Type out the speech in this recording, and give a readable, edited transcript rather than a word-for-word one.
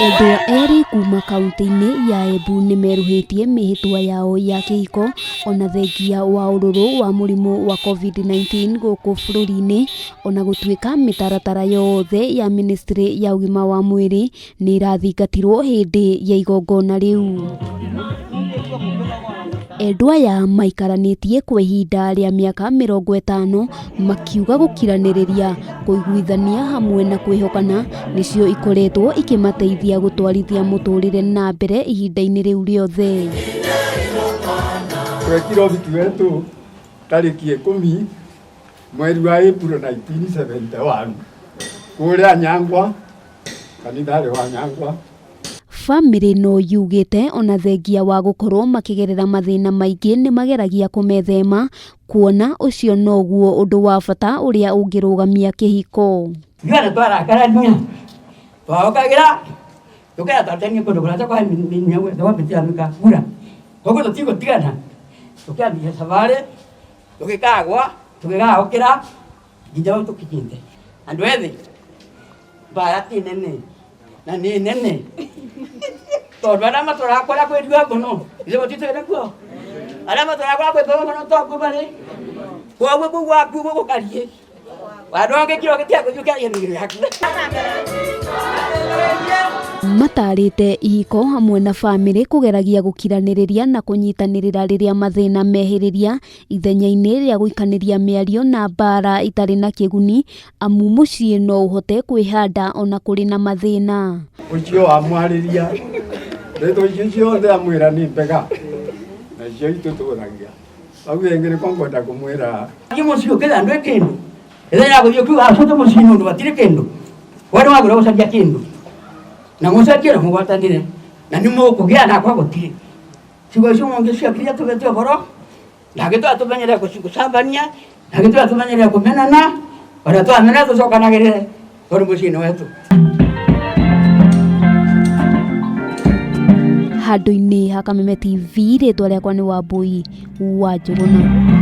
Endwa erĩ kuma kaunti-inĩ ya Embu nĩmerũhĩtie mĩhĩtwa yao ya kĩhiko ona thengia wa ũrũrũ wa mũrimũ wa Covid-19 gũkũ bũrũri-inĩ, ona gũtuĩka mĩtaratara yothe ya ministry ya ũgima wa mwĩrĩ nĩ ĩrathingatirwo hĩndĩ ya igongona rĩu. Endwa aya maikaranĩtie kwa ihinda rĩa mĩaka 50 makiuga gũkiranĩrĩria, kũiguithania hamwe na kwĩhokana nĩcio ikoretwo ikĩmateithia gũtwarithia mũtũrĩre na mbere ihinda-inĩ rĩu rĩothe. Twekire ũhiki wetu tarĩki 10 mweri wa April 1971 kũrĩa Nyangwa, kanitharĩ wa Nyangwa. Bamĩrĩ ĩno yugĩte ona thengia wa gũkorwo makĩgerera mathĩna maingĩ nĩ mageragia kũmethema kuona ũcio noguo ũndũ wa bata ũrĩa ũngĩrũgamia kĩhiko. Ithuĩ twarakarania twaũkagĩra tũkera twatenie kũndũ kũrĩa tũkapitia mĩkakura koguo tũtigũtigana tũkĩambia sabarĩ tũgĩkagwa tũgĩgaũkĩra nginya hau tũkinyĩte. Andũ ethĩ mbara ti nene na nĩ nene tondũ arĩa matũraga kũrĩa kwĩ riũa mũno ithuĩ gũtitũire kuo, arĩa matũraga kũrĩa kwĩ heho mũno to kuo marĩ, koguo kũu gwaku gũkariĩ handũ hangĩ kĩro gĩtiga gũthiĩ ũkĩaria mĩgĩro yaku. Matarĩte ihiko hamwe na bamĩrĩ kũgeragia gũkiranĩrĩria na kũnyitanĩrĩra rĩrĩa mathĩna mehĩrĩria ithenya-inĩ rĩa gũikanĩria mĩario na mbara itarĩ na kĩguni amu mũciĩ no ũhote kwĩhanda ona kũrĩ na mathĩna. Ũcio wamwarĩria ndeto icio ciothe amwĩra nĩ mbega na icio itũtũragia hau ĩngĩ nĩko ngwenda kũmwĩra. Thiĩ mũciĩ ũkĩra ndwĩ kĩndũ ĩrĩa ya gũthiĩ ũkiuga acoke mũciĩ nĩ ũndũ hatirĩ kĩndũ we nĩ wagũra gũcaria kĩndũ na mũcarie na mũgwatanĩre na nĩ mũkũgĩa nakwa gũtirĩ ciugo icio mũngĩ ciakiria tũgete ũhoro na gĩtũra tũmenyere gũcambania na gĩtũra tũmenyere kũmenana ona twamena tũcokanagĩrĩre tondũ mũciĩ nĩ wetu. Handũ-inĩ ha Kameme TV, rĩtwa rĩakwa nĩ Wambui wa Njũgũna.